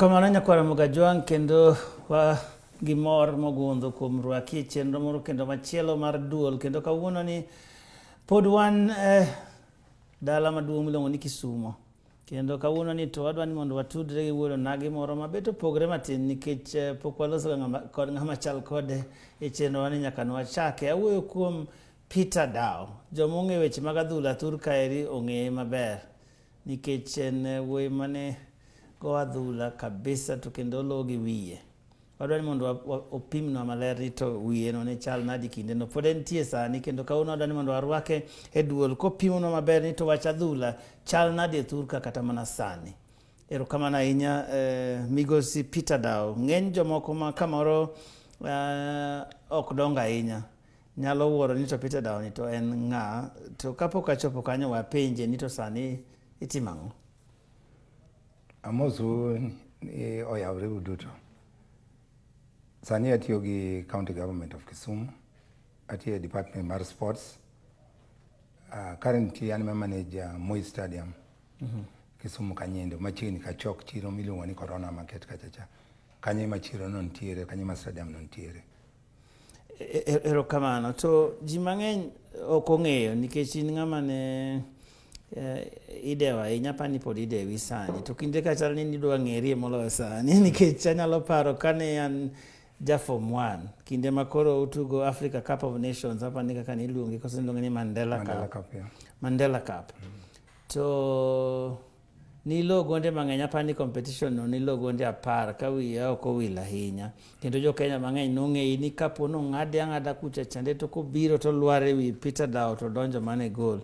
Erokamano nyakwara Mugajwang' kendo wa gi mor mogundho kuom rwaki e chenro moro kendo machielo mar duol kendo kawuono ni pod wan eh, dala maduong' miluongo ni Kisumo. Kendo kawuono ni to wadwa ni mondo watudre gi wuon onagi moro ma bet opogre matin nikech eh, pok waloso kod ng'ama chal kode e chenrowa ni nyaka nwachake. Awuoyo kuom Peter Dawo. Joma ong'eyo weche mag adhula thur kaeri ong'eye maber nikech en eh, wuoyi mane go adhula kabisa to kendo olo gi wiye. Wadwa ni mondo opimnwa maler ni to wiyeno ne chal nadi kindeno. Pod entie sani kendo kawuono wadwa ni mondo warwake e duol kopimonwa maber ni to wach adhula chal nadi e thurka kata mana sani. Erokamano ahinya eh, Migosi Peter Dawo. Ng'eny jomoko ma kamoro eh, ok dong ahinya nyalo wuoro ni to Peter Dawo ni to en ng'a, to kapok achopo kanyo wapenje ni to sani itimo ang'o? Amosu ni oyawre uduto. Sani atiyo gi County Government of Kisumu. Atiyo e department mar sports. Currently an manager Moi Stadium. Kisumu kanyendo machiegni kachok chiro miluongo ni Corona Market kacha cha. Kanyo ema chiro no nitiere, kanyo ema stadium no nitiere. Erokamano. To ji mang'eny ok ong'eyo nikech in ng'ama ne eh, idewo ahinya pani pod idewi sani. To kinde ka chal ni nidwa ng'erie moloyo sani nikech anyalo paro kane an ja form 1 kinde ma koro utugo Africa Cup of Nations apani kaka niluonge koso niluonge ni Mandela, Mandela Cup. Cup, yeah. Mandela Cup. To nilo gonde mang'eny apani competition no nilo gonde 10 ka wiya ok owil ahinya kendo jo Kenya mang'eny nong'eyi ni kapo nong'ade ang'ada kucha chande to kobiro to lwar e wi Peter Dawo to donjo mana e gol.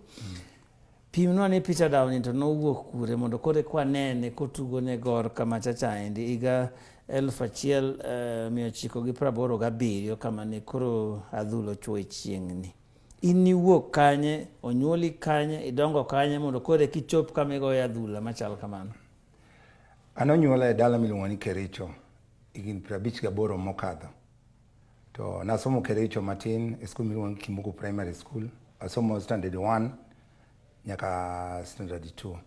Pimnwa ni Peter Dawo ni to nowuok kure mondo koro eka wanene kotugo ne Gor kamacha chaendi higa 1987 kama ne koro adhula ochuo e chieng'ni. In niwuok kanye, onyuoli kanye, idongo kanye mondo koro eka ichop kama igoye adhula machal kamano? An onyuola e dala miluongo ni Kericho higni 58 mokadho. To nasomo Kericho matin e skul miluongo ni Kimugu Primary School. Asomo standard 1 nyaka standard 2.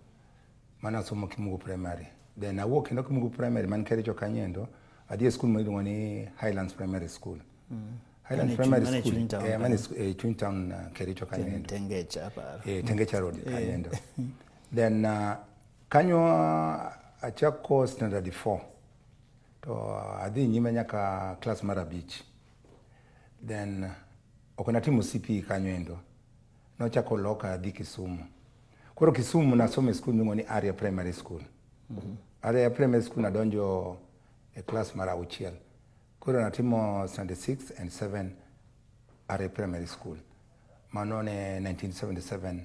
Mano asomo Kimugu Primary. Then awuok kendo Kimugu Primary man Kericho kanyo adhi e skul miluongo ni Highlands Primary School. Highlands Primary School. Mane e chuny town Kericho kanyo. Tengecha aparo. Tengecha Road kanyo. Then kanyo achako standard 4. To adhi nyime nyaka class mar 5. Then ok natimo CPE kanyo endo. Nochako loka adhi Kisumu. Koro Kisumu nasomo e skul miluongo ni Arya Primary School. Arya Primary School nadonjo e class mar 6. Koro natimo standard 6 and 7 Arya Primary School. Mano ne 1977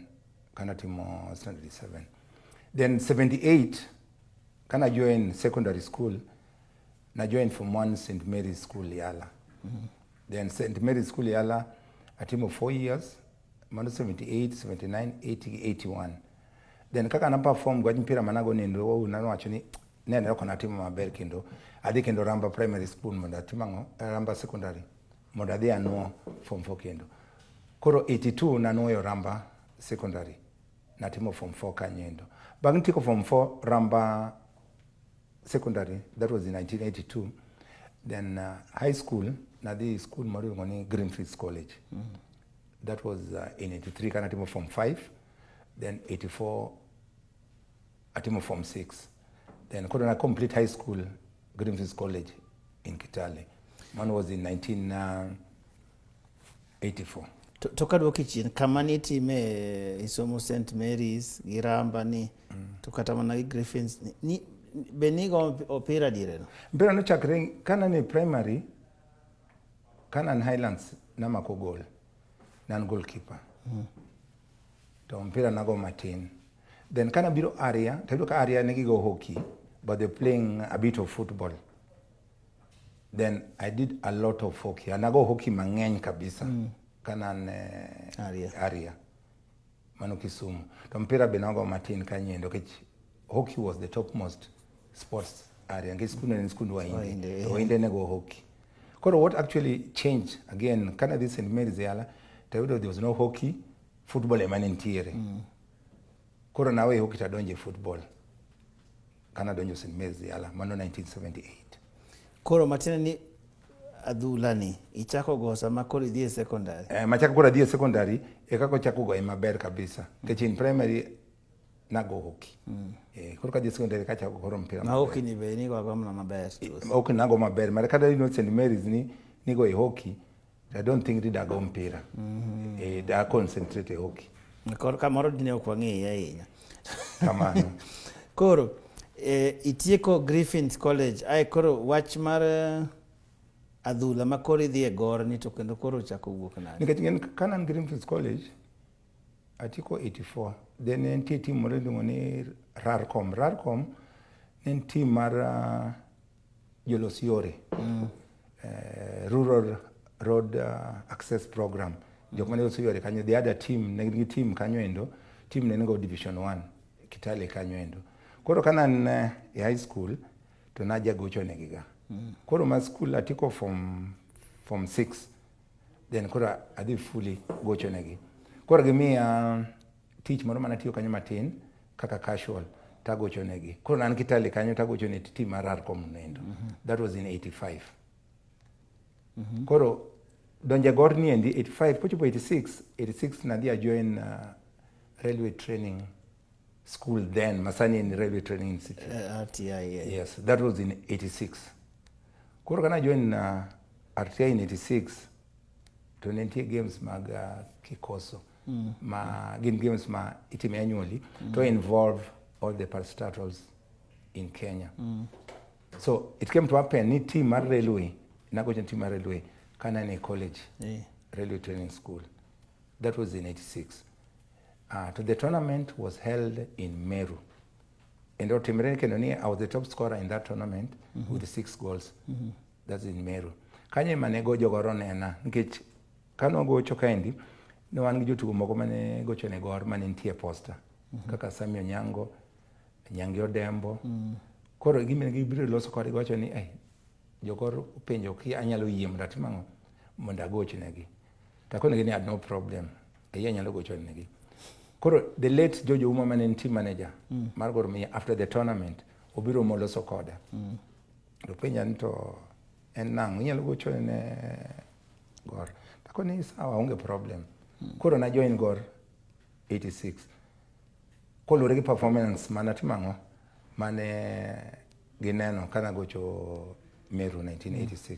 kanatimo standard 7. Then 78 kana join secondary school na join form 1 St Mary's School Yala. Then St Mary's School Yala atimo 4 years, mano 78, 79, 80, 81. Then kaka na perform gwach mpira manago nendo nawacho ni nenore ok natimo maber kendo adhi kendo Ramba Primary School mondo atim ang'o Ramba Secondary mondo adhi anuo form 4 kendo. Koro 82 nanuoyo Ramba Secondary natimo form 4 kanyo endo. Bang' tieko form 4 Ramba Secondary, that was in 1982. Then high school nadhi school moro iluongo ni Greenfields College. That was in 83 kana timo form 5. Then 84 atimo form 6. Then koro na complete high school Greenfields College in Kitale. Mano was in 1984. To kaduoki chien kama nitime isomo St Mary's gi Ramba ni to kata mana gi Griffins ni be nigo opira diere no? Mpira nochakre kana ni primary kana an Highlands namako goal. Nan goalkeeper. To mpira nago matin. Then kana biro Arya, tayudo ka Arya ne gigo hockey, but they're playing a bit of football. Then I did a lot of hockey. Anago hockey mang'eny kabisa. Kana an Arya. Arya. Mano Kisumu. To mpira be nago matin kanyo nikech hockey was the topmost sports area. Nikech skund ne en skund Wahinde. Wahinde, To Wahinde ne go hockey. Koro what actually changed again, kana dhi St. Mary's Yala, tayudo there was no hockey, football ema ne nitiere. Koro nawe hockey tadonjo e football. Kana donjo St. Mary's Yala, mano 1978. Koro matiende ni adhula ni ichako go sama koro idhi e secondary. Eh, machako koro adhi e secondary e kaka ochako goye maber kabisa. Nikech in primary nago hockey. Eh, koro kadhi e secondary kachako koro mpira Ma maber. hockey ni be nigo agoya mana maber. Hockey nago maber. Mara kata ino St. Mary's ni nigo e hockey, I don't think ni dago mpira. Eh, da concentrate e hockey. Koro kamoro dine ok wang'eyi ahinya. Kamano. Koro itieko Griffins College ae koro wach mar adhula ma koro idhi e Gor ni to kendo koro ochako wuok nade? Nikech ng'en ka an Griffins College atieko 84 then ne nitie team moro iluongo ni Rarcom. Rarcom ne en team mar jolos yore. Rural Road Access Program. Jok mane loso yore kanyo, they had a team, ne gin gi team kanyo endo, team ne nigo Division 1 Kitale kanyo endo. Koro ka an e high school to najagocho negi ga. Koro ma school atieko form 6 then koro adhi fully gocho negi. Koro gimiya tich moro manatiyo kanyo matin kaka casual tagocho negi. Koro an Kitale kanyo tagocho ne team mar Rarcom noendo. That was in 85. Koro donjo e Gor ni endi 85 kochopo 86 86 nadhi a join Railway Training School then, masani en Railway Training Institute. RTI, yeah. Yes, that was in 86. Koro kana join RTI in 86 to ne nitie games mag Kikoso ma gin games ma itimo annually to involve all the parastatals in Kenya. So it came to happen ni team mar railway, nagocho team mar railway kana ne college, Railway Training School. That was in 86. To the tournament was held in Meru. And otimre kendo ni I was the top scorer in that tournament with 6 goals. That's in Meru. Kanyo ema ne go jogoro nena nikech kane wagocho kaendi ne wan gi jotugo moko mane gocho ne Gor mane nitie e posta kaka Sami Onyango, Nyangi Odembo. Koro gima gibiro loso kodgi wacho ni jogor openjo ki anyalo yie mondo atim ang'o mondo agoch negi. To akonegi ni I had no problem. Ayie anyalo gocho negi. Koro the late George Ouma mane en team manager mar Gor Mahia after the tournament obiro moloso koda. To penja ni to en nang'o inyalo gocho ne Gor. Akone ni sawa onge problem. Koro na join Gor 86. Koluwore gi performance mane atimo ang'o mane gineno kana gocho Meru 1986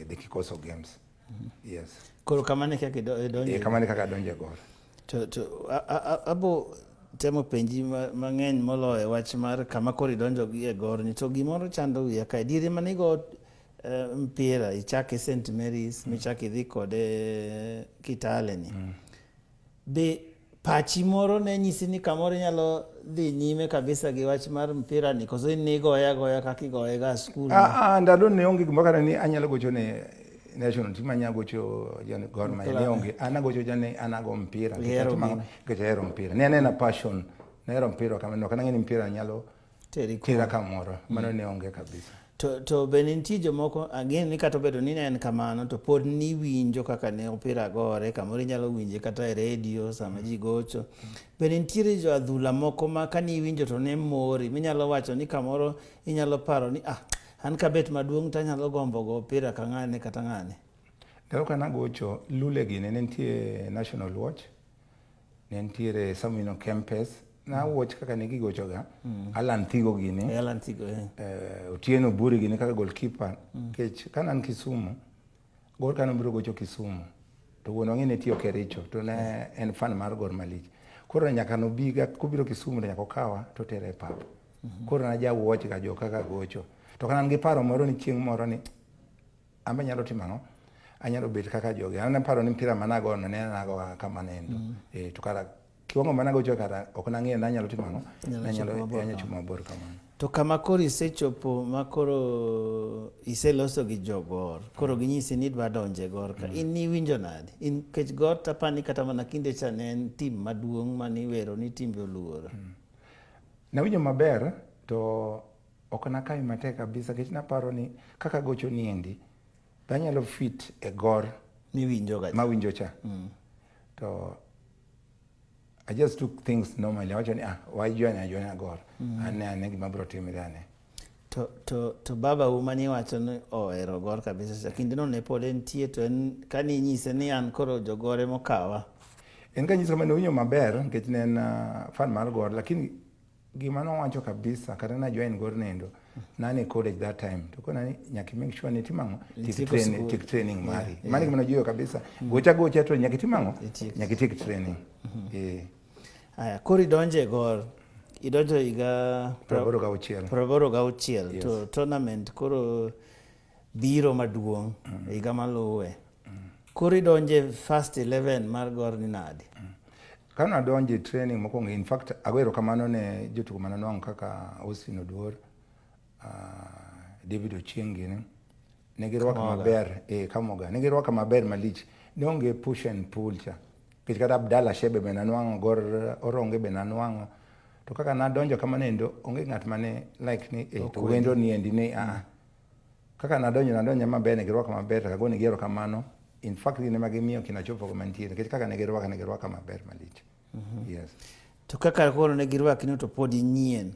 the Kikoso Games. Yes. Koro kamano e kaka idonjo. Kamano e kaka adonjo e Gor. To abo temo penji mang'eny moloyo wach mar kama koro idonjo gi e Gor ni to gimoro chando wiya kae. Diere mane igo mpira ichake St. Mary's michak idhi kode Kitale ni. Be pachi moro ne nyisi ni kamoro inyalo dhi nyime kabisa gi wach mar mpira ni koso in nigoye agoya kaka igoye ga skul? Ndalo ne onge gimoro kata ni anyalo gocho ne national team, anyalo gocho Gor Mahia, ne onge. An agocho ja ni an ago mpira. Nikech ahero mpira. Ne anena passion, nahero mpira kamano, ok anang'e ni mpira nyalo tera kamoro. Mano ne onge kabisa. To be nitie jomoko ang'e ni kata obedo ni ne en kamano to pod niwinjo kaka ne opira gore, kamoro inyalo winje kata e redio sama ji gocho. Be nitiere jo adhula moko ma kaniwinjo to ne mori minyalo wacho ni kamoro inyalo paro ni an kabet maduong' to anyalo gombo go opira ka ng'ane kata ng'ane. Ndalo ka nagocho Lule gini ne nitie National Watch, ne nitiere Samuel Kempes, na watch kaka ne gigocho ga. Alan Thigo gini. Alan Thigo, Otieno Buri gini kaka goalkeeper. Nikech ka an Kisumu, Gor kane obiro gocho Kisumu, to wuon wang'e ne tiyo Kericho, to ne en fan mar Gor malich. Koro nyaka nobiga, kobiro Kisumu to nyaka okawa to otere e pap. Koro naja watch ga jo kaka gocho. To kana an gi paro moro ni chieng' moro ni an be anyalo timo ang'o? Anyalo bet kaka jogi. An aparo ni mpira manago no ne anago kama nendo. To kara kiwango managocho kara ok nang'eyo ni anyalo timo ang'o? Anyalo chopo mabor kamano. To kama koro isechopo ma koro iseloso gi jogor, koro ginyisi ni idwa donjo e Gor ka, in niwinjo nade? In nikech Gor tapani kata mana kinde cha ne en tim maduong' maniwero ni timbe oluoro. Nawinjo maber to ok nakawe matek kabisa nikech naparo ni kaka gocho niendi be anyalo fit e Gor miwinjo ga mawinjo cha. To I just took things normally. Awacho ni ah, why join ajoina Gor. Ane ane gima biro timre ane. To baba u mane iwacho ni ohero Gor kabisa cha kindeno ne pod entie to en kane inyise ni an koro jogor emokawa. En kanyise kamano nowinjo maber nikech ne en fan mar Gor lakini gima nowacho kabisa kata na join Gor nendo nane e college that time to kona ni nyaka make sure ni itimo ang'o tiek training, tiek training mari mano gima nojiwo kabisa gocha gocha to nyaka itim ang'o nyaka itiek training. Aya, koro idonjo e Gor, idonjo higa 86. 86. Yes. To tournament koro biro maduong' higa maluwe. Koro idonjo e first 11 mar Gor ni nade? Kane adonjo e training mokwongo, in fact ago erokamano ne jotugo mane anwang'o kaka Austin Oduor, David Ochieng gini. Ne girwaka maber, Kamoga. Ne girwaka maber malich. Ne onge push and pull cha. Nikech kata Abdalla Shebe be nanwang'o, Gor Oronge be nanwang'o. To kaka nadonjo kamano endo, onge ng'at mane like ni to wendo ni endi ni a. Kaka nadonjo nadonjo maber, ne girwaka maber, to agonegi erokamano. In fact gin ema gimiyo kina chopo kuma nitie, nikech kaka ne girwaka maber malich. Yes. To kaka koro ne girwaki ni to pod inyien.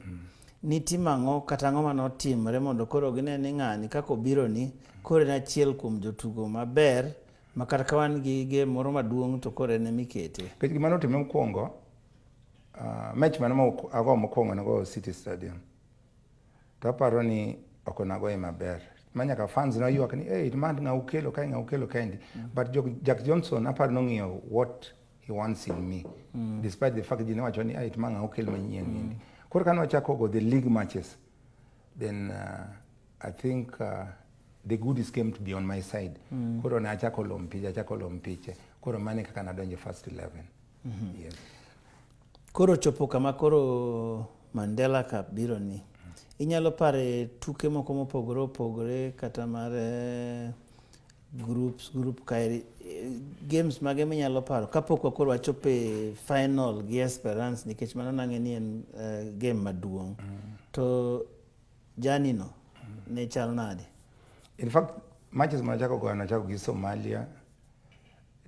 Nitimo ang'o kata ang'o manotimre mondo koro gine ni ng'ani kaka obiro ni koro en achiel kuom jotugo maber ma kata ka wan gi game moro maduong' to koro en emikete. Nikech gima notimre mokwongo, match mane ago mokwongo nago City Stadium. To aparo ni ok nagoye maber. Ma nyaka fans noywak ni hey, ma ng'a ukelo kae ng'a ukelo kaendi. But Jack Johnson aparo nong'iyo what he wants in me. Despite the fact ji ne wacho ni hey, ma ng'a ukel manyien niendi. Koro kane wachako go the league matches, then I think the goodies came to be on my side. Koro ne achako lo mpiche, achako lo mpiche. Koro mano e kaka nadonjo first 11. Yes. Koro chopo kama koro Mandela Cup biro ni. Inyalo pare tuke moko mopogore opogore kata mar groups, group kaeri, games mage minyalo paro kapok wakoro wachopo e final gi Esperance nikech mano nang'e ni en game maduong'. To journey no ne chal nade? In fact, matches manachako goyo nachako gi Somalia.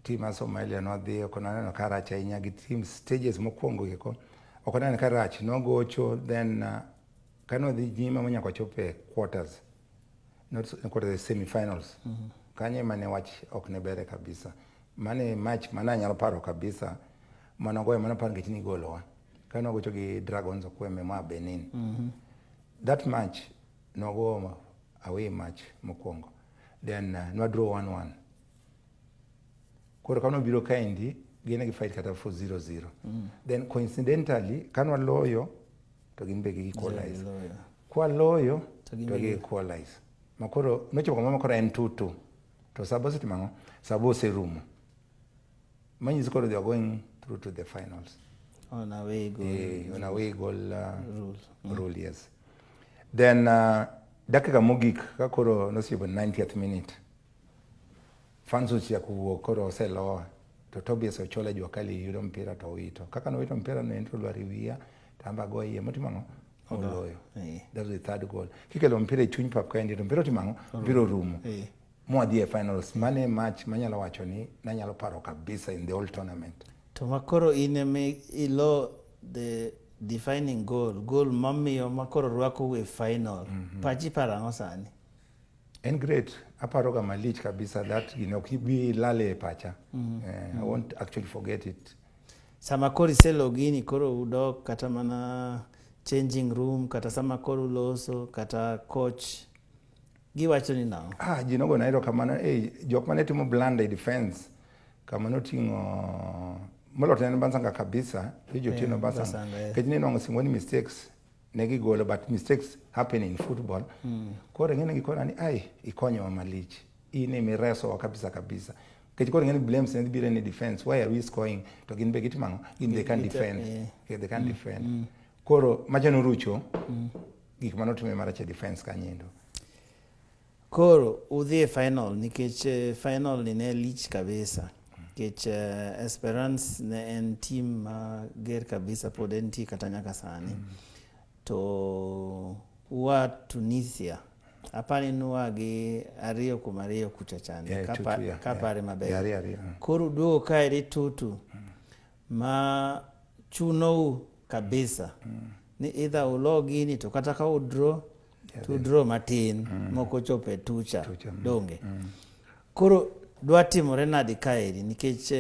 Team mar Somalia nodhi ok naneno ka rach ahinya gi team stages mokwongo gieko. Ok naneno ka rach, nogocho then kane wadhi nyime manyaka wachopo e quarters. Not quarters, semi-finals. Kanyo ema ne wach ok ne bere kabisa. Mano e match mane anyalo paro kabisa. Mane wagoyo mano aparo nikech nigolowa. Kane wagocho gi Dragons Okweme moa Benin. That match nogo away match mokwongo. Then nwa draw 1-1. Koro kane wabiro kaendi, gin ne gi fight kata for 0-0. Then coincidentally, kane waloyo, to gin be gi equalize. Kwaloyo, to gi equalize. Ma koro, nochopo kama koro en 2-2. To sabo osetimo ang'o? Sabo oserumo. Manyiso koro they are going through to the finals. On away goal. On away goal rule. Rule, yes. Then dakika mogik ka koro nosechopo 90th minute. Fans ochako wuok koro oselowa. To Tobias Ochola jua kali yudo mpira to owito. Kaka nowito mpira no en to olwar e wiya to an be agoye iye motimo ang'o? Oloyo. That was the third goal. Kikelo mpira e chuny pap kaendi to mpira otimo ang'o? Mpira orumo. Mwadhi e finals. Mano e match manyalo wacho ni nanyalo paro kabisa in the whole tournament. To makoro in ema ilo the defining goal, goal mamiyo makoro rwako e final. Pachi paro ang'o sani? En great. Aparo ga malich kabisa that gino ok bi lale e pacha. I won't actually forget it. Sama koro iselo gini koro udok kata mana changing room kata sama koro uloso kata coach giwacho ni nang'o? Ji nogona erokamano. Jok mane timo blunder e defense kama noting'o moloyo to ne en Basanga kabisa, Jojo Otieno Basanga. Nikech ne nwang'o sing'o ni mistakes ne gigolo but mistakes happen in football. Koro ing'e ni gikona ni ai ikonyowa malich. In ema iresowa kabisa kabisa. Nikech koro ing'e ni blames ne dhi biro ni defense. Why are we scoring? To gin be gitimo ang'o? Gin they can't defend. They can't defend. Koro macha norucho gik manotimre marach e defense kanyo. Koro udhi e final nikech final ni ne lich kabisa. Nikech Esperance ne en team mager kabisa pod entie kata nyaka sani. To ua Tunisia. Apani nua gi 2-2 kucha chande. Kapare maber. Koro uduogo kaeri 2-2. Ma Chunou kabisa ni either ulo gini to kata ka udraw to udraw matin mok ochopo e tucha. Tucha, Donge koro dwa timore nadi kaeri nikech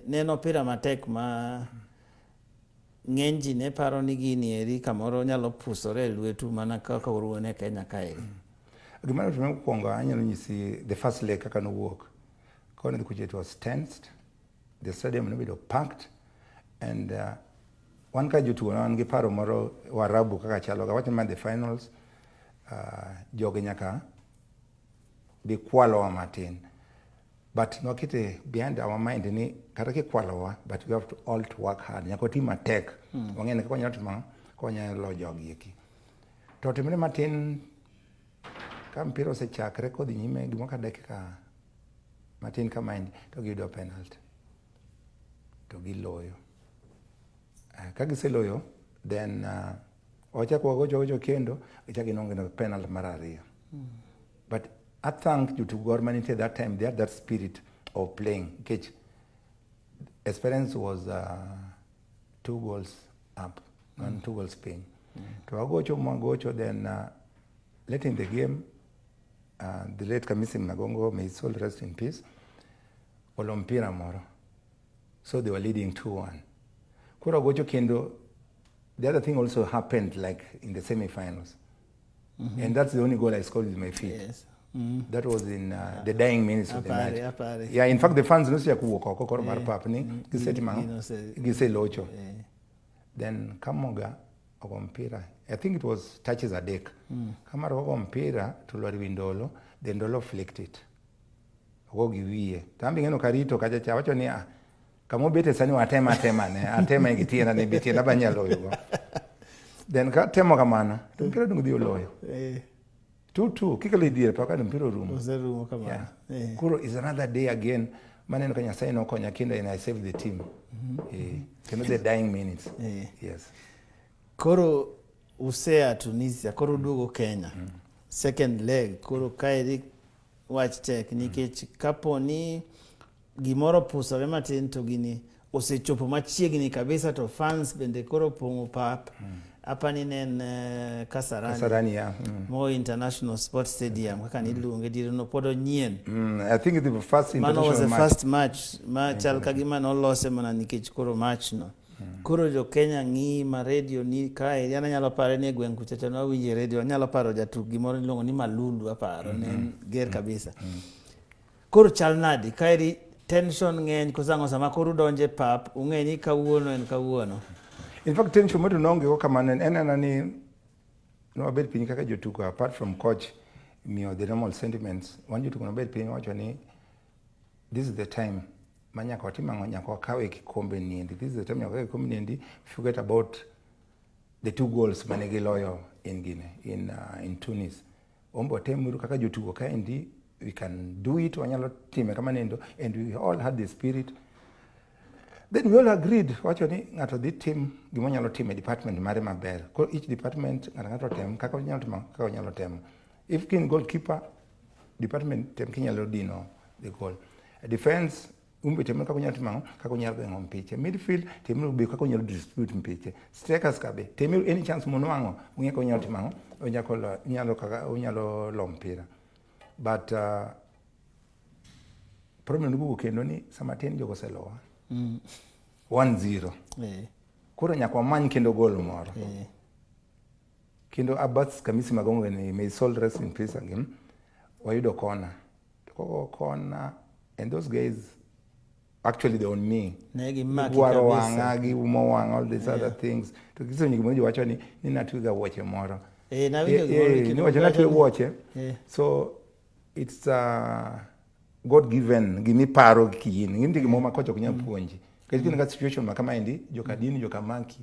ne en opira matek ma ng'eny ji ne paro ni gini eri kamoro nyalo pusore e lwetu mana kaka uruone Kenya kaeri. Gima notimore mokwongo anyalo nyisi the first leg kaka nowuok. Kone kucha it was tensed. The stadium nobedo packed and wan ka jotugo ne wan gi paro moro Waarabu kaka chalo ga wacho ni ma the finals jogi nyaka bi kwalowa matin. But nwakete behind our mind ni kata kikwalowa but we have to all to work hard. Nyaka wati matek. Wang'e ni kaka wanyalo timo ang'o? Kaka wanyalo loyo jogi eki. To otimre matin ka mpira osechakre kodhi nyime gimoro ka dakika matin kamaendi to giyudo penalty to giloyo. Ka giseloyo then wachako wagocho wagocho kendo gichako ginwang'o kendo penalty mar ariyo. But I thank jotugo Gor Mahia nitie that time they had that spirit of playing nikech Esperance was 2 goals up and 2 goals piny. To wagocho mwagocho then late in the game the late Kamisi Magongo, may his soul rest in peace, olo mpira moro. So they were leading 2-1. Koro wagocho kendo the other thing also happened like in the semi-finals. And that's the only goal I scored with my feet. That was in the dying minutes of the Apare, match. apare. Yeah, in fact the fans nosechako wuok oko koro mar pap ni gisetimo ang'o? Giselocho. Then Kamoga ogo mpira. I think it was touches adek. Kamar ogo mpira to lwar wi Ndolo, then Ndolo flicked it. Ogo gi wiye. To an be ing'eno karito kacha cha awacho ni ah, kama obete sani watema atema ne, atema gi tienda ne be tienda ba nyalo loyo go. Then ka temo kamano, to mpira dong dhi oloyo. 2-2, kikalo e dier paka mpira orumo. Oserumo kamano. Yeah. Koro is another day again maneno ka Nyasaye nokonya kendo and I saved the team. Kendo the dying minutes. Yes. Koro usea Tunisia, koro uduogo Kenya. Second leg, koro kaeri wach tek nikech kapo ni gimoro opusore matin to gini osechopo machiegni kabisa to fans bende koro opong'o pap. Apani ne en Kasarani. Kasarani, yeah. Moi International Sports Stadium kaka niluonge diere no pod onyien. I think the first Mano was international the match. First match ma chal ka gima nolose mana nikech koro match no. Koro jo Kenya ng'i ma radio ni kae an anyalo pare ni e gweng' kucha cha nwawinje radio anyalo paro jatug gimoro iluongo ni Malulu aparo ne en ger kabisa. Koro chal nadi kaeri tension ng'eny koso ang'o sama koro udonje e pap ung'e ni kawuono en kawuono. In fact, tension moto noonge go kamano en ena ni nwabet piny kaka jotugo apart from coach miyo the normal sentiments wan jotugo nobet piny wacho ni this is the time ma nyaka watim ang'o nyaka wakawe kikombe niendi. This is the time nyaka wakawe kikombe niendi. Forget about the two goals mane giloyo in Guinea in Tunis. Ombo watemuru kaka jotugo kaendi, we can do it, wanyalo time kama nendo, and we all had the spirit. Then we all agreed wacho ni ng'ato dhi tim gima onyalo timo e department mare maber. Koro each department ng'ato ng'ato tem kaka onyalo timo kaka onyalo temo. If kin goalkeeper department tem kinyalo dino the goal. Defense umbe tem kaka onyalo timo ang'o kaka onyalo geng'o mpiche. Midfield temuru be kaka onyalo distribute mpiche. Strikers ka be temuru any chance monwang'o ung'e kaka onyalo timo ang'o onyalo onyalo kaka onyalo lo mpira. But problem nowuok kendo ni sama tin jogo oselowa 1-0. Koro nyaka wamany kendo gol moro. Kendo Abbas Kamisi Magongo ni, may soul rest in peace again. Wayudo kona. To kogo kona and those guys actually they on me. Ne gimaki Gigwaro kabisa. wang'a, giumo wang'a, all these other things. To gisewinjo gimoro jowacho ni natwega wuoche moro. Nawinjo gimoro kendo Niwacho natwe wacho ni- wuoche. So it's God given gimiparo kiin. Nitie gimoro ma kocha ok nyal puonji. Nikech kin ka situation ma kamaendi, joka dini, joka maki.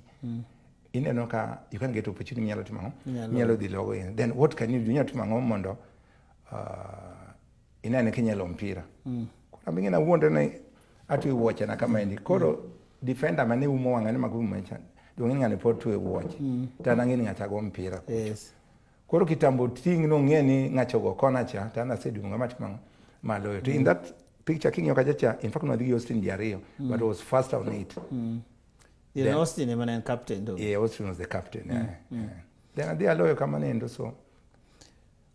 Ineno ka you can get opportunity minyalo timo ang'o? Inyalo- Minyalo dhi logo in. Then what can you do? Inyalo timo ang'o mondo inene kinyalo mpira. Koro aming'e nawuondre ni atwe wuoche na kamaendi. Koro defender mane umo wang'a ni mago umo cha. Dong' ng'ani pod twe wuoche. To an ang'e ni ng'acha go mpira. Koro kitambo ting' nong'e ni ng'acha ogo kona cha to an aseduong' ng'ama timo ang'o maloyo. To in that picture king'iyo kacha cha in fact nwadhi gi Austin ji ariyo but was faster on it. Then Austin ema ne en captain do. Yeah, Austin was the captain. Yeah, yeah. Then adhi aloyo kamano endo so.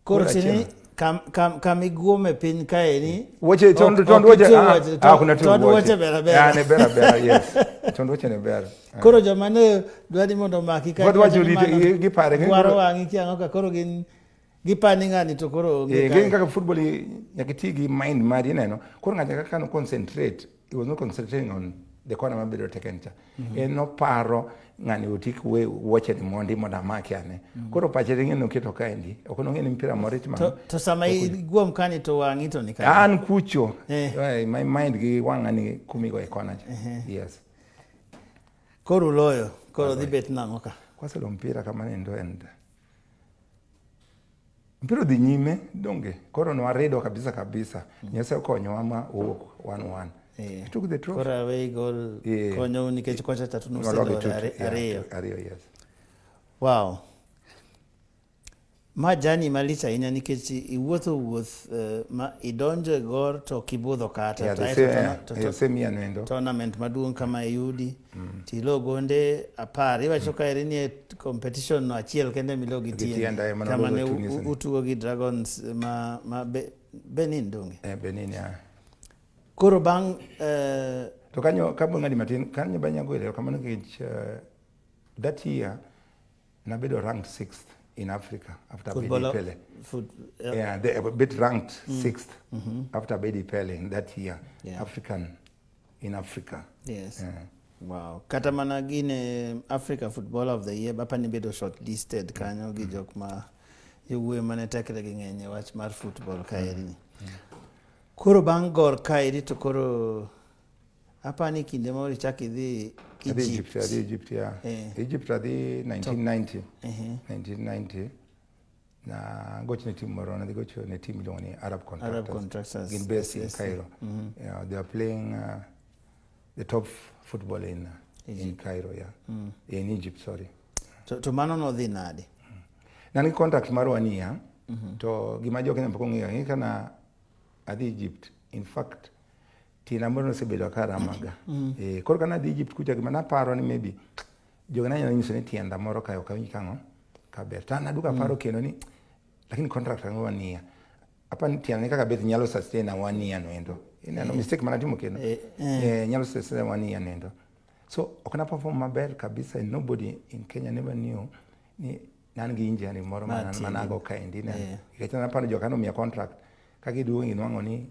Koro sini kam kam kam iguome piny kaeni. Wuoche tond tond wuoche ah, ah kuna tond wuoche ber ber. Ah ne ber ber yes. Tond wuoche ne ber. Koro joma ne dwa ni mondo omaki ka. Dwa gipare. Dwaro wang'i kiang'o ka koro gin gipani ng'ani to koro onge eh, kae. Kaka football nyaka iti gi mind mari ineno. Koro ng'ato kaka no concentrate, he was not concentrating on the corner mabedo taken cha. En noparo ng'ani otik we wuoche ni mondi mondo amaki ane. Koro pache ring'e noketo kaendi. Ok nong'e ni mpira moro itimo. To sama iguom kani to wang'i to ni kanye? An kucho. Eh. My mind gi wang'a ni kumigo e kona cha. Yes. Koro uloyo, koro dhi bet nang'o ka? Kwaselo mpira kamano endo and mpira odhi nyime donge koro nwarido kabisa kabisa. Nyasaye okonyowa ma owuok 1-1. We took the trophy. Koro away goal konyou nikech kocha cha to Nologi nuseloyo ariyo. Ariyo, yes. Wow. Ma jani malich ahinya nikech iwuotho wuoth ma idonjo e Gor to ok ibudho kata. Yeah, To the aeto same, yeah, same year noendo. Tournament maduong' kama iyudi tilo gonde 10. Iwacho ka eri ni e competition no achiel kende milo gi Gi tienda, eh, mane Kama ne walogo Tunisia ni. utugo gi Dragons ma Benin donge. Benin, yeah. Koro bang' To kanyo kapo ng'adi matin kanyo ba nyago ero kamano nikech that year nabedo ranked 6th in Africa after Abedi Pele. Yeah, they a bit ranked 6th after Abedi Pele in that year. African in Africa. Yes. Yeah. Wow. Kata mana gine Africa Footballer of the Year bapa ni bedo shortlisted kanyo gi jok ma jowuoyo mane tekre gi ng'eny e wach mar football kaeri ni. Koro bang' Gor kaeri to koro apani kinde moro ichak idhi Adhi Egypt. Egypt, adhi Egypt, yeah. Egypt adhi 1990. 1990. Na gocho ne team moro, nadhi gocho ne team miluongo ni Arab Contractors. Arab Contractors. Gin based in yes. Cairo. Yeah, they are playing the top football in Cairo, yeah. In Egypt, sorry. To mano nodhi nade? Na nigi contract mar 1 year. To gima jo Kenya pok ong'eyo, ng'e kana adhi Egypt, in fact, tienda moro nosebedo ka ramaga. Koro kana adhi Egypt kucha gima naparo ni maybe jogi nanyalo nyiso ni tienda moro kae ok awinj kang'o kaber. To an aduogo aparo kendo ni lakini contract ang'o 1 year. Apa ni tienda ni kaka beth nyalo sustain a 1 year no endo. Ineno mistake mana timo kendo. Nyalo sustain 1 year no endo. So ok na perform maber kabisa and nobody in Kenya never knew ni nan gi injury moro manago kaendi. Nikech naparo joka nomiya contract ka giduogo ginwang'o ni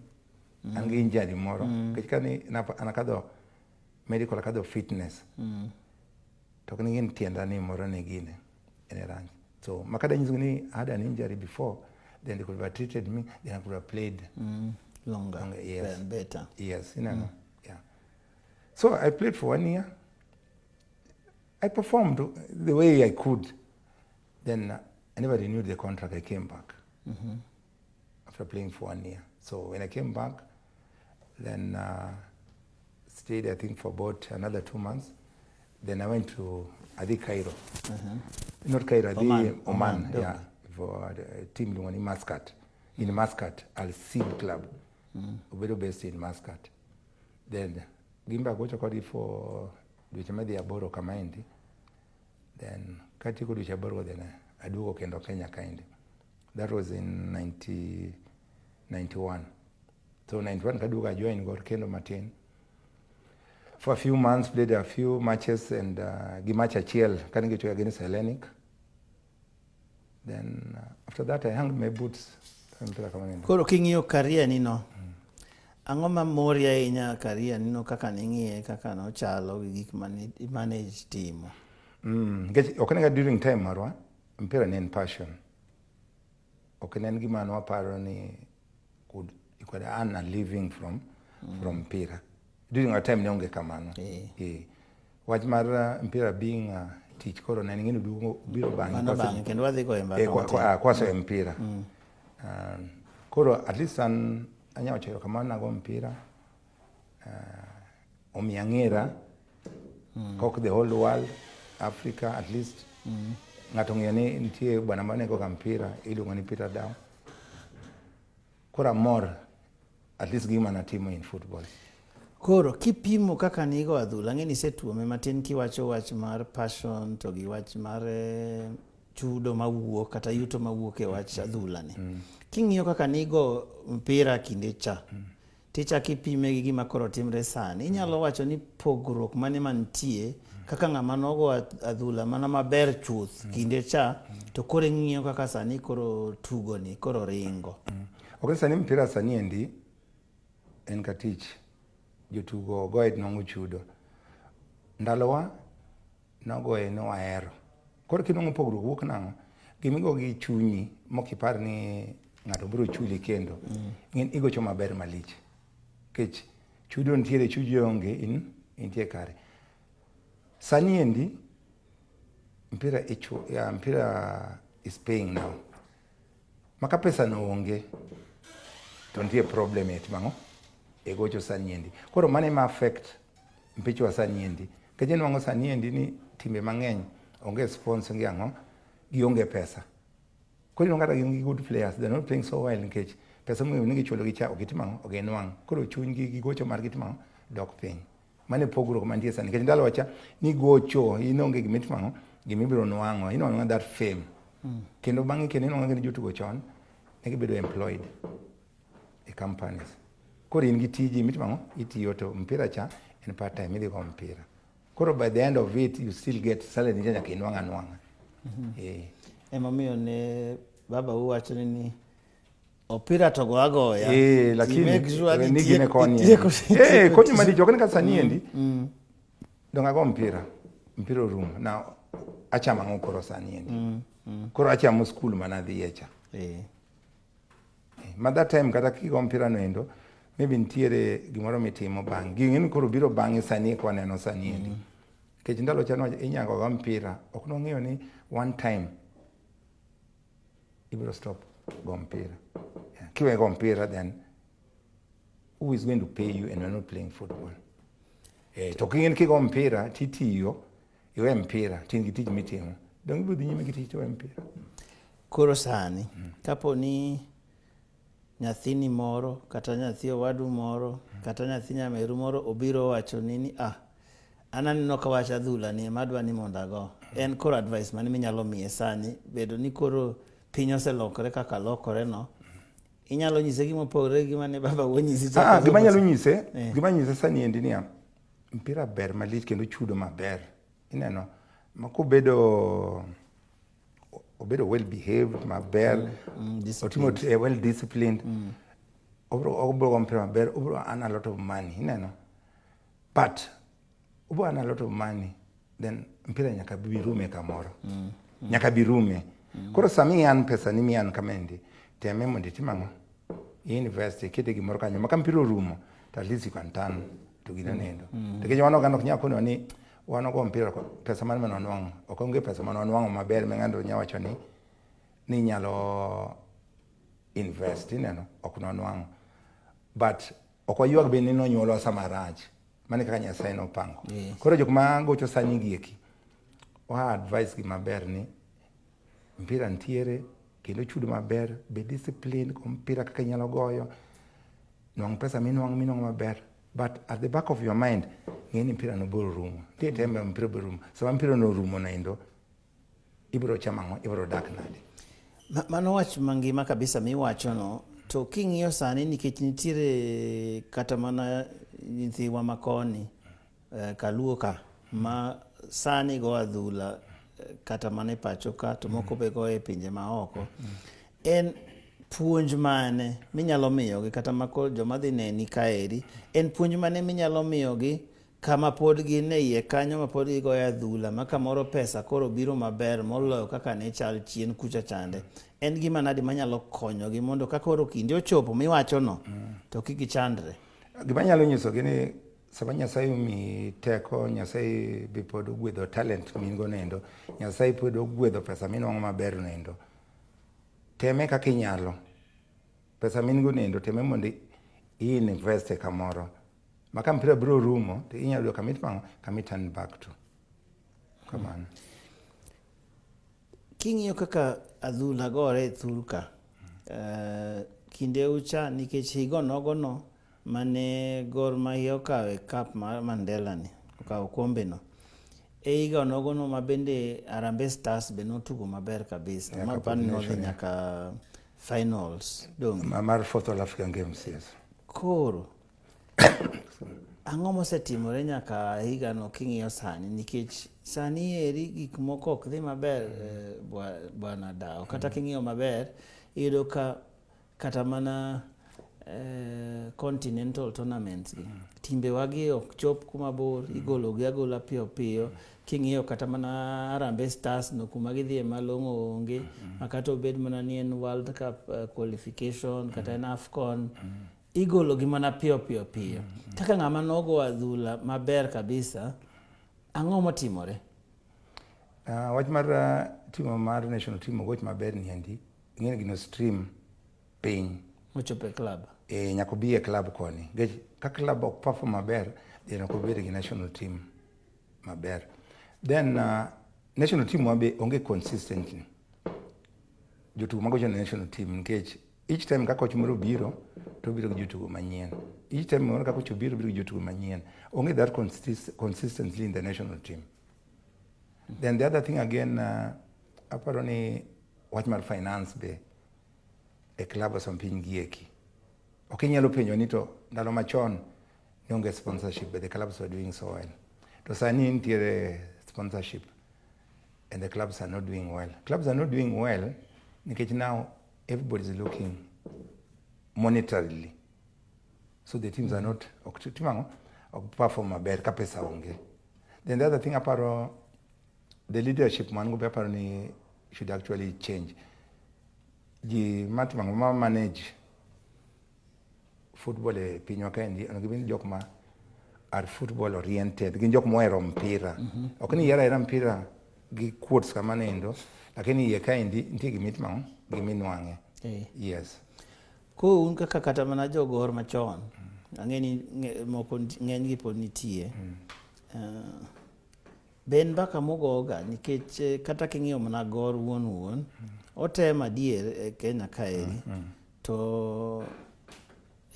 an gi injury moro. Nikech kane an akadho medical akadho fitness. To ok ni tienda ni moro ne gine en rach. So makada nyiso ni I had an injury before, then they could have treated me, then I could have played longer, longer, yes. And better. Yes, you know. Yeah. So I played for 1 year. I performed the way I could. Then I never renewed the contract. I came back after playing for 1 year. So when I came back, then stayed, I think, for about another 2 months. Then I went to Adi Cairo. Not Cairo, Adi Oman. Oman, Oman, yeah, for the team in Muscat. In Muscat, Al Seeb Club. Obedo based in Muscat. Then gimba gocho kodi for dweche madhi aboro kamaendi. Then katieko dweche aboro then aduogo kendo Kenya kaendi. That was in 1991. So 91 kaduogo a join Gor kendo matin. For a few months, played a few matches and gi match achiel kane gitugo against Hellenic. Then after that I hung my boots. Koro king'iyo career ni no, ang'o ma mori ahinya career ni no kaka ning'iye, kaka nochalo gi gik mane manage timo? Nikech ok nega during time marwa, mpira ne en passion. Ok ne en gima ne waparo ni you could earn a living from mpira. During our time ne onge kamano. Wach mar mpira being tich koro ne ng'eni duogo biro bang'e. Mano bang'e kendo wadhi goyo mbaka matin. Kwaso e mpira. Koro at least an anyalo wacho erokamano nago mpira. Omiya ng'era. Kok the whole world, Africa at least. Ng'ato ong'eyo ni nitie bwana manego ga mpira iluongo ni Peter Dawo. Koro amor at least gima natimo in football. Koro kipimo kaka nigo adhula, ang'e ni isetuome matin kiwacho wach mar passion to gi wach mar chudo mawuok kata yuto mawuok e wach adhula ni. King'iyo kaka nigo mpira kinde cha, tichako ipime gi gima koro timre sani, inyalo wacho ni pogruok mane mantie kaka ng'ama nogo adhula mana maber chuth kinde cha, to koro ing'iyo kaka sani koro tugo ni koro ringo. Ok sani mpira sani endi en ka tich. Jotugo goye nwang'o chudo. Ndalowa nogoye ne wahero. Koro kinwang'o pogruok wuok nang'o? Gimigo gi chunyi mokipar ni ng'ato biro chuli kendo. Ng'en igocho maber malich. Kech chudo nitiere, chudo onge, in intie kare. Sani endi mpira ichu, ya, mpira is paying now. Maka pesa no onge to nitie problem e timo ang'o? E gocho sani endi. Koro mano ema affect mpichwa sani endi. Nikech inwang'o sani endi ni timbe mang'eny onge sponsor onge ang'o, gionge pesa. Koro inwang'o kata gin gi good players, they're not playing so well nikech pesa monego ni gichulo gi cha ok gitimo ang'o, ok ginwang'. Koro chunygi gi gocho margi timo ang'o, dok piny. Mano e pogruok mantie sani. Nikech ndalo cha nigocho, in onge gima itimo ang'o, gima ibiro nwang'o. Inwang'o that fame. Kendo bang'e kendo inwang'o ni jotugo chon ne gibedo employed e companies. Koro in gi tiji mitimo ang'o, itiyo to mpira cha en part time, idhi go mpira. Koro by the end of it you still get salary ni nyaka inwang' anwang'a. Eh. Emomiyo ne baba uwacho ni opira to go agoya. Eh, lakini Make sure ni ni gine koni. itieko Eh, konyo malich ok ni ka sani endi. Dong ago mpira. Mpira orumo. Now achamo ang'o koro sani endi. Koro achamo skul mana adhiye cha. Ma that time kata kigo mpira no endo maybe nitiere gimoro mitimo bang'. Gini ni koro biro bang'e sani kwa neno sani endi. Nikech ndalo cha inyango go mpira ok nong'eyo ni one time ibiro stop go mpira. Yeah. Kiwe go mpira then who is going to pay you and you're not playing football? Eh, to king'e ni kigo mpira titiyo iwe mpira to in gi tich mitimo. Dong ibiro dhi nyime gi tich to iwe mpira. Koro sani kapo ni nyathini moro kata nyathi owadu moro kata nyathi nyameru moro obiro wacho ni ni ah an aneno ka wach adhula ni ema adwa ni mondo ago. En koro advice mane minyalo miye sani bedo ni koro piny oselokore kaka lokore no inyalo nyise gima opogore gi mane baba onyisi cha. Ah, gima anyalo nyise, gima nyise sani endi niya, mpira ber malich kendo chudo maber. Ineno, ma kobedo obedo well behaved maber, otimo well disciplined, obiro go mpira maber, obiro earn a lot of money, ineno. But obiro earn a lot of money, then mpira nyaka bi rume kamoro. Nyaka bi rume. Koro sama i-earn pesa ni mi-earn kamaendi, teme mondo itim ang'o? I-invest, ikete gimoro kanyo. Ma ka mpira orumo, to at least you can turn to gino nendo. Nikech wan oganda ok nyal kono ni wan wago mpira pesa mane mane wanwang'o. Ok onge pesa mane wanwang'o maber ma ng'ato nyalo wacho ni ni inyalo invest, ineno, ok nwanwang'o. But ok waywag be ni nonyuolwa sama rach. Mano e kaka Nyasaye nopango. Koro jok ma gocho sani gi eki, wa advice gi maber ni mpira nitiere kendo chudo maber, be discipline go mpira kaka inyalo goyo, nwang' pesa minwang'o minwang'o maber. But at the back of your mind, ng'e ni mpira no biro rumo. Nitie time ma mpira biro rumo. Sama mpira no orumo no endo, ibiro chamo ang'o, ibiro dak nade? Mano wach mangima kabisa miwacho no, to king'iyo sani nikech nitiere kata mana nyithiwa makoni kaluo ka ma sani go adhula kata mana e pacho ka to moko be goyo e pinje maoko. En puonj mane minyalo miyogi kata mako joma dhi neni kaeri, en puonj mane minyalo miyogi kama pod gin e iye kanyo ma pod gigoyo adhula ma kamoro pesa koro biro maber moloyo kaka ne chal chien kucha chande. En gima nadi manyalo konyogi mondo ka koro kinde ochopo miwachono to kik gichandre? Gima anyalo nyisogi ni sama Nyasaye omiyi teko, Nyasaye be pod ogwedho talent ma in go noendo, Nyasaye pod ogwedho pesa minwang'o maber noendo. Teme kaka inyalo. Pesa ma in go noendo teme mondo i invest e kamoro. Ma ka mpira biro rumo, to inyalo yudo kama itimo ang'o? Kama i turn back to. Kamano. King'iyo kaka adhula gore e thur ka, kinde ucha nikech higo nogono mane Gor Mahia okawe cup mar Mandela ni, okawo okombe no. E higa onogo no ma bende Harambee Stars be notugo maber kabisa. Yeah, Ma Cup of pani nodhi Nation, yeah. nyaka finals. Donge. Mar fourth All African Games, yes. Koro ang'o mosetimore nyaka higano king'iyo sani nikech sani eri gik moko ok dhi maber bwana Dawo kata king'iyo maber iyudo ka kata mana continental tournaments gi timbe wagi ok chop kuma bor igolo gi agola piyo piyo king'iyo kata mana Harambee Stars no kuma gidhiye malong'o onge ma kata obed mana ni en World Cup qualification kata en AFCON igolo gi mana piyo piyo piyo kaka ng'ama nogo adhula maber kabisa ang'o motimore? Wach mar team mar national team ogoch maber ni endi ing'e ni gino stream piny mochopo e club. E nyaka obi e club koni nikech ka club ok perform maber then ok obed gi national team maber. Then national team wa be onge consistently jotugo magocho ne national team nikech each time ka coach moro obiro to obiro gi jotugo manyien, each time moro ka coach obiro obiro gi jotugo manyien, onge that consistently in the national team. Then the other thing again, aparo ni wach mar finance be e club osom piny gieki ok inyalo penjo ni to ndalo machon ne onge sponsorship but the clubs were doing so well, to sani nitiere sponsorship and the clubs are not doing well. Clubs are not doing well nikech now everybody is looking monetarily, so the teams are not ok timo ang'o, ok perform maber ka pesa onge. Then the other thing aparo, the leadership man go be aparo ni should actually change. Ji matimo ang'o, ma manage football e pinywa kaendi onego gibed jok ma are football oriented, gin jok mohero mpira. Ok ni yiero ahera mpira gi quotes kama nendo, lakini iye kaendi nitie gimitimo ang'o, giminwang'e. Yes. Koro un kaka kata mana jogor machon, ang'e ni moko ng'eny gi pod nitie. Be en mbaka mugoga nikech kata king'iyo mana Gor wuon wuon, otemo adier e Kenya kaeri, to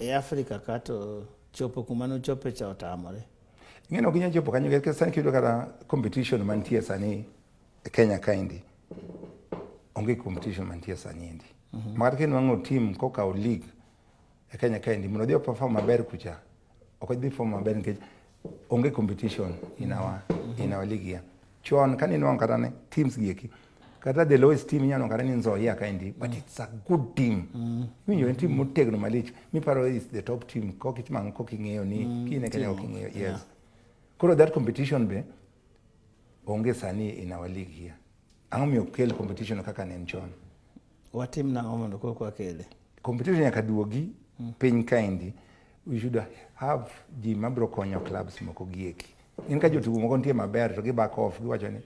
e Afrika ka to chopo kuma nochope cha otamore. Ing'e ni ok inyal chopo kanyo nikech sani kiyudo kata competition mantie sani e Kenya kaendi, onge competition mantie sani endi. Ma kata kinwang'o team kokawo league e Kenya kaendi mondo odhi o perform maber kucha, ok odhi perform maber nikech onge competition in our league here. Chon kane inwang'o kata ne teams gi eki, kata the lowest team inyalo nwang'o kata ni Nzoia kaendi, but it's a good team. Iwinjo en team motegno malich miparo is the top team kok itimo ang'o, kok ing'eyo ni kine Kenya ok ing'eyo, yes. Koro that competition be onge sani in our league here. Ang'o miyo ok kel competition kaka ne en chon? Watim nang'o mondo koro wakele? Competition nyaka duogi piny kaendi. We should have ji mabiro konyo clubs moko gieki. In ka jotugo moko nitie maber to gi back off giwacho ni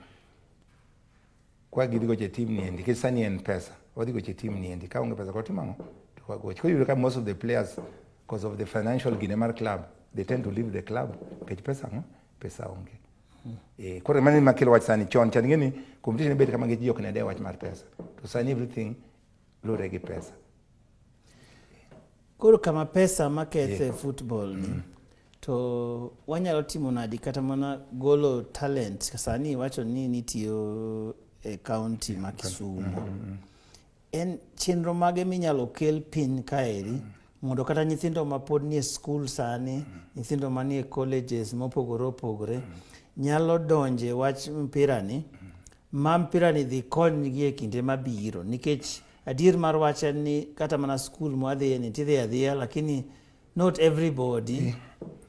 kwa gidhi gocho e team ni endi nikech sani en pesa wadhi gocho e team ni endi ka onge pesa koro timo ang'o to wagoch. Koro iyudo ka most of the players because of the financial gine mar club they tend to leave the club nikech pesa ang'o, pesa onge. Koro mano ema kelo wach sani. Chon chan ing'e ni competition bet kama nikech ji ok ne dew wach mar pesa, to sani everything luwore gi pesa. Koro kama pesa makethe football ni, to wanyalo timo nadi kata mana golo talent? Sani iwacho ni nitiyo e county ma Kisumu. En chenro mage minyalo kel piny kaeri mondo kata nyithindo mapod nie skul sani, nyithindo manie colleges mopogore opogore nyalo donje wach mpira ni, ma mpira ni dhi konygi e kinde mabiro? Nikech adier mar wach en ni kata mana skul mwadhiye ni tidhi adhiya, lakini not everybody,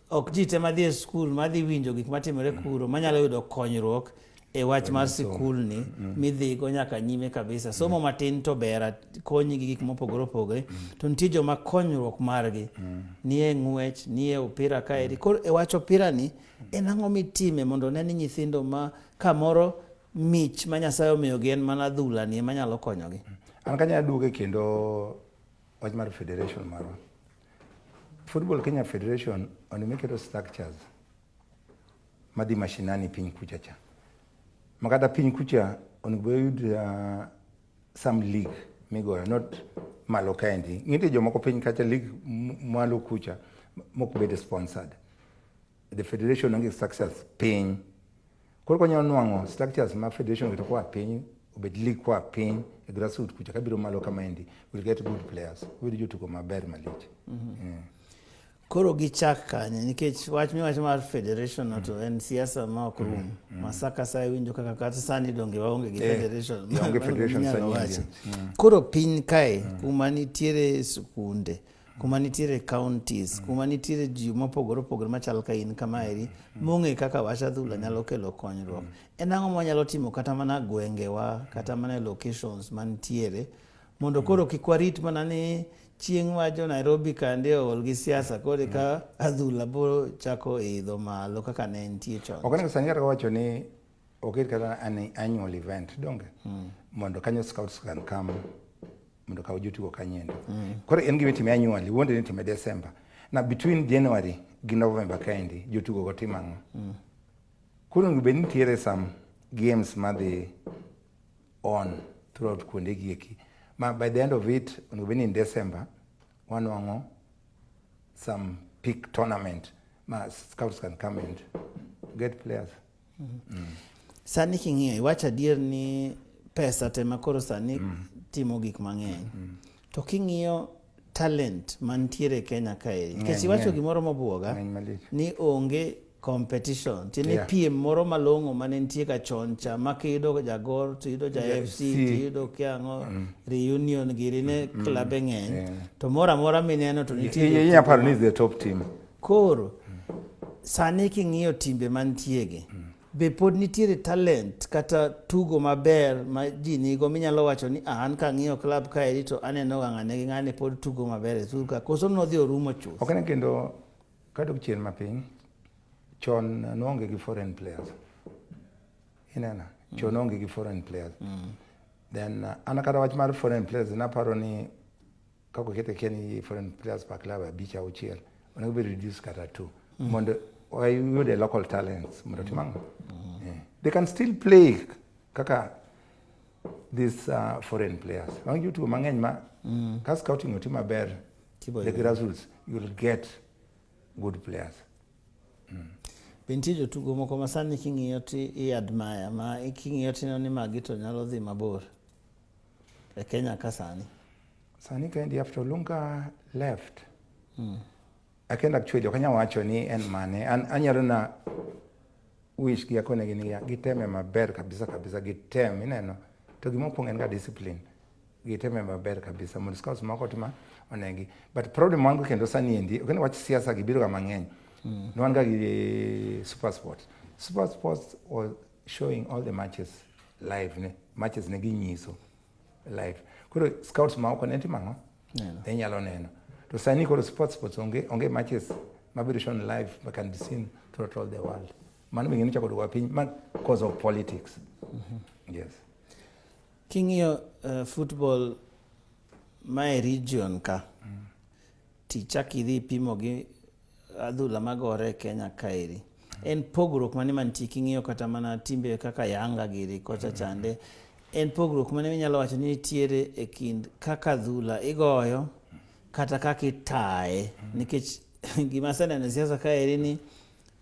ok ji te madhi e skul madhi winjo gik matimore kuro manyalo yudo konyruok e wach mar sikul ni midhigo nyaka nyime kabisa. Somo matin to ber konyi gi gik mopogore opogore, to nitie joma konyruok margi nie ng'wech, nie opira kaeri. Koro e wach opira ni en ang'o mitime mondo ne ni nyithindo ma kamoro mich ma Nyasaye omiyogi en mana adhula ni ema nyalo konyogi? An kanya duoge kendo wach mar federation marwa. Football Kenya Federation onego keto structures madhi mashinani piny kucha cha. Ma kata piny kucha onego oyud some league migoyo, not malo kaendi. Nitie jomoko piny kacha league mwalo kucha. mok bed sponsored. The federation onge structures piny. Koro konyalo nwang'o structures ma federation oketo koa piny, obed league koa piny e grassroots kucha kabiro malo kamaendi, we'll get good players. Wabiro jotugo maber malich. Koro gichak kanye nikech wach miwacho mar federation no to en siasa ma ok rum. Ma sa ka sa iwinjo kaka kata sani donge waonge gi federation. Onge federation Minyalo sani wachi. endi. Koro piny kae kuma nitiere skunde, kuma nitiere counties, kuma nitiere ji mopogore opogore machal ka in kamaeri, mong'e kaka wach adhula nyalo kelo konyruok. En ang'o mwanyalo timo kata mana gwengewa, kata mana e locations mantiere, mondo koro kik warit mana ni chieng' ma jo Nairobi kande ool gi siasa koro ka adhula biro chako idho malo kaka ne entie chon. Ok onego sani kata wacho ni oket kata an annual event donge mondo kanyo scouts can come mondo kaw jotugo kanyoendo. Koro en gima itime annually, wuonde ni itime December. Na between January gi November kaendi jotugo go timo ang'o? Koro onego bed ni nitiere some games madhi on throughout kuonde gi eki. Ma by the end of it, onego bed ni in December wanwang'o some peak tournament ma scouts can come and get players. Sani king'iyo iwacho adier ni pesa tema koro sani timo gik mang'eny. To king'iyo talent mantiere Kenya kae, nikech iwacho gimoro mobuoga Ng'eny malich. ni onge competition tiende piem moro malong'o mane nitie ga chon cha ma kiyudo jagor to iyudo ja FC to iyudo kia ang'o reunion giri ne klabe ng'eny to moro amora mineno to nitie jotugo. Inyalo paro ni is the top team. Koro sani king'iyo timbe mantiegi be pod nitiere talent kata tugo maber ma ji nigo minyalo wacho ni "Ah, an kang'iyo club kaeri to aneno ga ng'ane gi ng'ane pod tugo maber e thur ka koso nodhi orumo chuth. Ok ne kendo kadok chien mapiny, chon noonge gi foreign players. Ineno? Chon noonge gi foreign players. Then an kata wach mar foreign players naparo ni kaka okete kia ni foreign players per club abich auchiel onego bed reduce kata two mondo wayude local talents mondo otim ang'o? Yeah. They can still play kaka these foreign players. Wan gi jotugo mang'eny ma ka scouting otim maber Tibo the yudo. grassroots you will get good players. Be nitie jotugo moko ma sani king'iyo to i admire ma king'iyo tineno ni magi to nyalo dhi mabor e Kenya ka sani. Sani kaendi after Olunga left, I can actually ok anyal wacho ni en mane. An anyalo na wish gi akonegi ni giteme maber kabisa kabisa gitem ineno. To gima okuongo en ga discipline. Giteme maber kabisa mondo scouts moko otima onegi. But problem wan go kendo sani endi, ok ni wach siasa gi biro ga mang'eny. Ne wan ga gi Super Sports. Super Sports was showing all the matches live ne. Matches ne ginyiso live. Koro scouts ma oko ne timo ang'o? Neno. Ne nyalo neno. To sani koro sports onge matches mabiro shown live ma can be seen throughout all the world. Mano be ng'eni chako duogo piny ma cause of politics. Yes. King'iyo football ma e region ka tichak idhi ipimo gi adhula magore e Kenya kaeri. En pogruok mane mantie king'iyo kata mana timbe kaka Yanga giri kocha chande. En pogruok mane minyalo wacho ni nitiere e kind kaka adhula igoyo kata kaka itaye nikech gima aseneno e siasa kaeri ni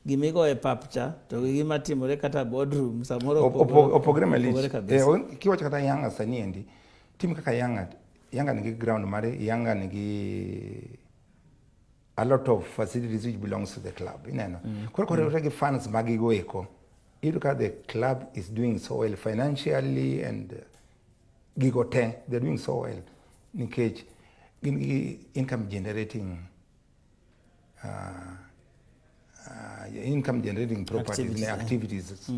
gima igoyo e pap cha to gi gima timore kata boardroom samoro Opogore malich. Opogore kabisa. Kiwacho kata Yanga sani endi, tim kaka Yanga, Yanga nigi ground mare, Yanga nigi a lot of facilities which belongs to the club. Ineno. Koro koriwore gi fans magigo eko, iyudo ka the club is doing so well financially and gigo te, they're doing so well nikech gin gi income generating properties, Activities, ne eh. activities.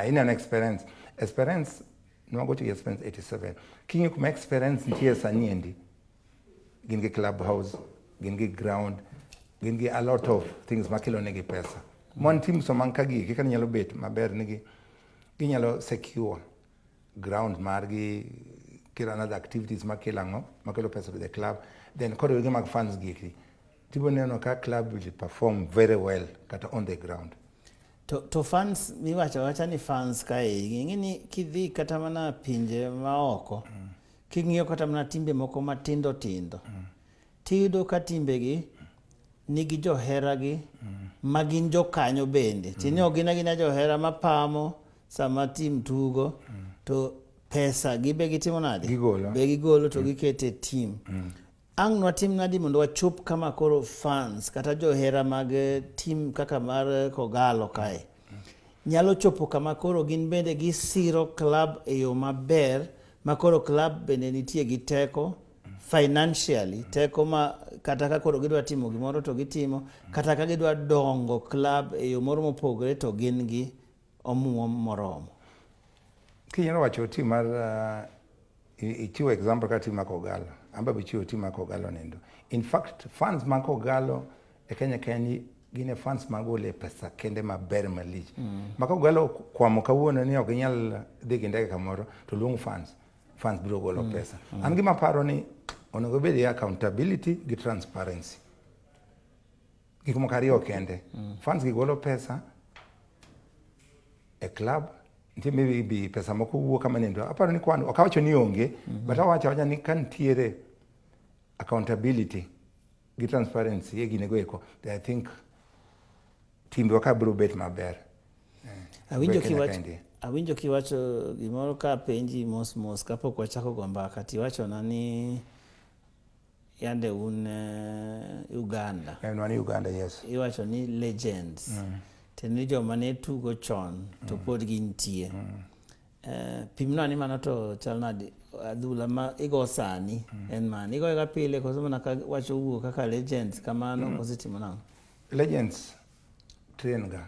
Ineno Experience. Experience, nwagocho gi Experience 87. King'iyo kuma Experience nitie sani endi, gin gi club house, gin gi ground, gin gi a lot of things makelo negi pesa. Mon teams man ka gi kaka nyalo bet maber nigi ginyalo secure ground margi kelo another activities makelo ang'o makelo pesa to the club then koro gi mag fans gi eki tibiro neno ka club will perform very well kata on the ground. To fans miwacho awacha ni fans kae ing'e ni kidhi kata mana pinje maoko king'iyo kata mana timbe moko matindo tindo. Tiyudo ka timbegi nigi joheragi ma gin jokanyo bende. Tiende ni ok gin agina johera mapamo sama tim tugo to pesa gi be gitimo nade? Gigolo. Be gigolo to giketo e tim. Ang' nwatim nadi mondo wachop kama koro fans kata johera mag tim kaka mar Kogalo kae nyalo chopo kama koro gin bende gisiro club e yo maber ma koro club bende nitie gi teko financially, teko ma kata ka koro gidwa timo gimoro to gitimo, kata ka gidwa dongo club e yo moro mopogore to gin gi omuom moromo. Kinyalo wacho team mar ichiwo example ka team mar Kogalo, an be chiwo team mar Kogalo nendo. In fact, fans mar Kogalo e Kenya kaendi gin e fans magole pesa kende maber malich. Ma Kogalo kwamo kawuono ni ok ginyal dhi gi ndege kamoro to luong fans, fans biro golo pesa. An gima paro ni onego bed gi accountability gi transparency. Gik moko ariyo kende. Fans gi golo pesa e club, nitie maybe pesa moko wuok kama nendo. Aparo ni kwan, ok awacho ni onge, but awacho awacha ni ka nitiere accountability gi transparency e ginego eko, then I think timbewa ka biro bet maber. Awinjo Kenya kiwacho kaendi. Awinjo kiwacho gimoro ka penji mos mos kapok wachako go mbaka, tiwachona ni yande un Uganda. En wan Uganda, yes. Iwacho ni legends. Tiende ni joma ne tugo chon to pod gintie. Pimna ni mano to chal nade, adhula ma igo sani en mane? Igoye ga pile koso mana ka wach owuok kaka legends kamano koso itimo nang'o? Legends train ga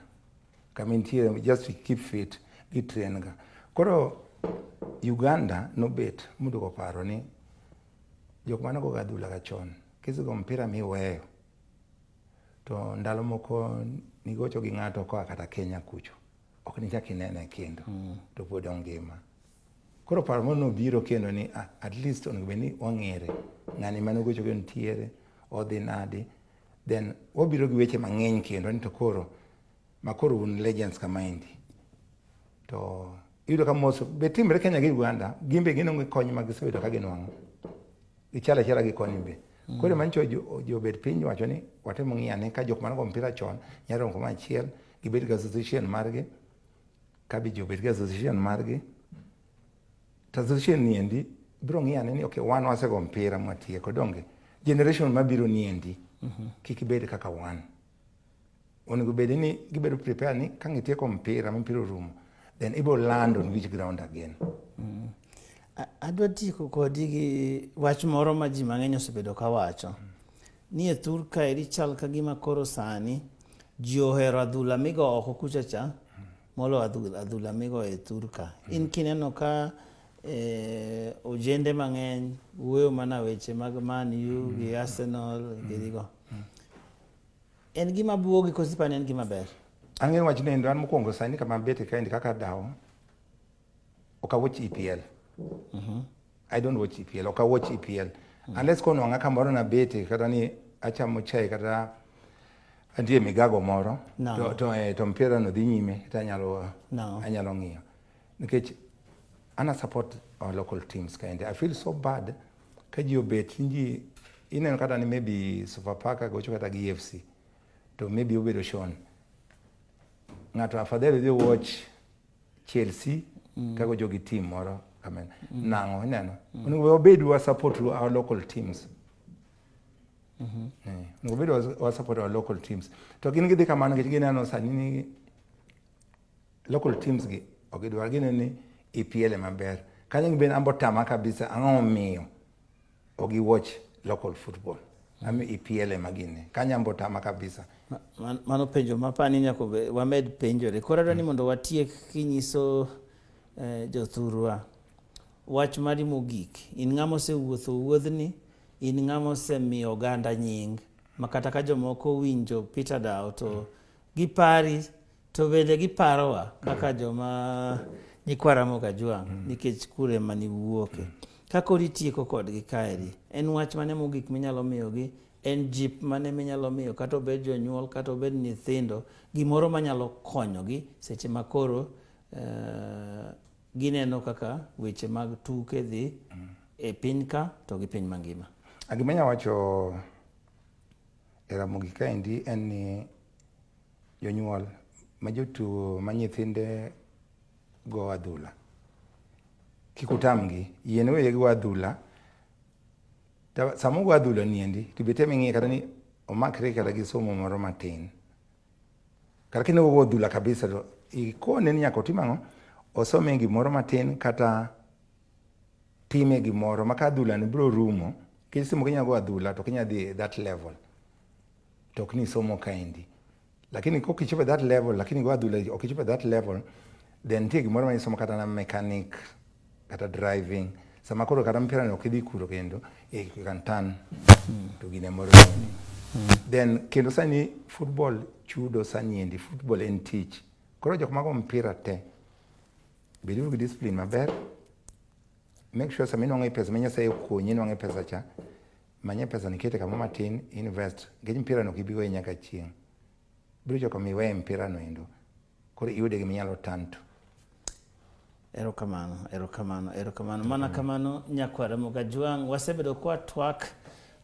kama intiere just to keep fit, gi train ga. Koro Uganda nobet moduoko paro ni jok mane goga adhula ga chon, kisego mpira miweyo to ndalo moko nigocho gi ng'ato koa kata Kenya kucho, ok nichak inene kendo to pod ongima. Koro paro moro nobiro kendo ni at least onego bed ni wang'ere ng'ani mane ogocho go nitiere, odhi nadi. Then wabiro gi weche mang'eny kendo ni to koro ma koro un legends kamaendi to iyudo ka mos be timre Kenya gi Uganda, gin be ginongo kony ma gisebedo ka ginwang'o, gichalo achiela gi koni be. Koro manyicho jobet piny wacho ni watemo ng'iyo ane ka jok mane go mpira chon nyalo romo kamoro achiel, gibed gi association margi, ka be ji obed gi association margi to association ni endi biro ng'iyo ane ni okay, wan wasego mpira mwatieko, donge generation mabiro ni endi kik bed kaka wan. Onego bed ni gibedo prepare ni ka ng'itieko mpira ma mpira orumo, then ibiro land on which ground again. Adwa tieko kodi gi wach moro ma ji mang'eny osebedo ka wacho ni e thur kaeri chal ka gima koro sani ji ohero adhula migo oko kucha cha molo adhula migo e thur ka. In kineno ka ojende mang'eny wuoyo mana weche mag Man U gi Arsenal gi gigo. En gima buogi koso ipani en gima ber? An ng'e wach nendo, an mokwongo sani kama abete kaendi kaka dawo, ok awatch EPL. I don't watch EPL, ok awatch EPL. Unless konwang'a kamoro nabete kata ni achamo chai kata antie migago moro No. to mpira no dhi nyime to anyalo No. anyalo ng'iyo. Nikech ana support our local teams kaendi. I feel so bad ka ji obet ni ji ineno kata ni maybe Sofapaka gocho kata gi AFC to maybe obedo shown. Ng'ato afadhali dhi watch Chelsea ka gocho gi team moro kamano. Nang'o ineno? Onego wabed wa support our local teams. Onego wabed wa support our local teams. To gin gidhi kamano nikech gineno sani ni local teams gi ok gidwar, gineno ni EPL ema ber. Kanyo be ambo tama kabisa, ang'o momiyo ok gi watch local football? Ami EPL ema gine. Kanyo ambo tama kabisa. Mano penjo mapani nyaka wamed penjore. Koro adwa ni mondo watiek kinyiso jothurwa wach mari mogik. In ng'ama osewuotho wuodhni, in ng'ama osemiyo oganda nying ma kata ka jomoko owinjo Peter Dawo to gipari to bende giparowa kaka joma nyikwa Ramogi Ajwang' nikech kure maniwuoke. Ka koro itieko kodgi kaeri, en wach mane mogik minyalo miyogi? En jip mane minyalo miyo kata obed jonyuol kata obed nyithindo, gimoro manyalo konyogi seche ma koro gineno kaka weche mag tuke dhi e piny ka to gi piny mangima? Gima anyalo wacho e Ramogi kaendi en ni jonyuol ma jotuo ma nyithinde go adhula kik utamgi, yiene weye gigo adhula. To sama ogo adhula niendi to be tem ing'iye kata ni omakre kata gi somo moro matin. Kata kine ogo adhula kabisa to ikone ni nyaka otim ang'o? Osome gimoro matin kata time gimoro ma ka adhula ni biro rumo, nikech seche moko inyalo go adhula to ok inyal dhi e that level to ok ni isomo kaendi. Lakini kok ichopo e that level, lakini go adhula ok ichopo e that level, then nitie gimoro ma isomo kata na mechanic kata driving. Sama koro kata mpira ni ok idhi kuro kendo, you can turn to gine moro niendi. Then kendo sani football chudo sani endi, football en tich. Koro jok mago mpira te, beduru gi discipline maber. Make sure sama inuang'o pesa ma Nyasaye okonyi inuang'e pesa cha, manye pesa ni ikete kamoro matin, invest. Nikech mpira no ok ibi goye nyaka chieng'. Biro chopo kama iweye mpira no endo. Koro iyude gima inyalo turn to. Erokamano, erokamano, erokamano. Mana kamano nyakwar Ramogi Ajwang', wasebedo kwa twak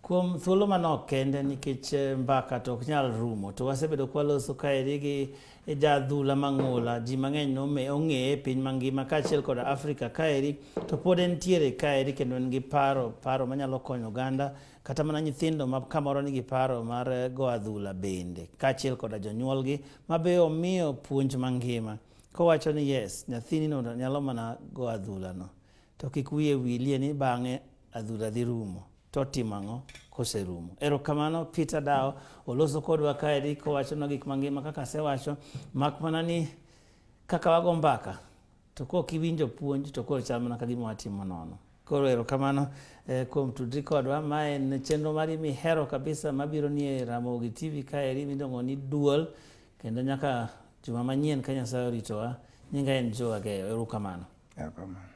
kuom thuolo manok kende nikech mbaka to ok nyal rumo. To wasebedo kwaloso kaeri gi jadhula mang'ula, ji mang'eny ong'eye e piny mangima kaachiel kod Afrika kaeri, to pod entiere kaeri kendo en gi paro, paro manyalo konyo oganda kata mana nyithindo ma kamoro nigi paro mar go adhula bende, kaachiel koda jonyuolgi ma be omiyo puonj mangima. Kowacho ni yes, nyathini no nyalo mana go adhula no, to kik wiye wilie ni bang'e adhula dhi rumo. To otimo ang'o koserumo? Erokamano Peter Dao oloso kodwa kaeri kowachonwa gik mangima kaka asewacho, mak mana ni kaka wago mbaka to kok iwinjo puonj to koro chal mana ka gima watimo nono. Koro erokamano kuom tudri kodwa. Ma en chenro mari mihero kabisa mabiro nie Ramogi TV kaeri miluongo ni Duol, kendo nyaka juma manyien ka Nyasaye oritowa. Nyinga en Joe Ageyo. Erokamano. Erokamano.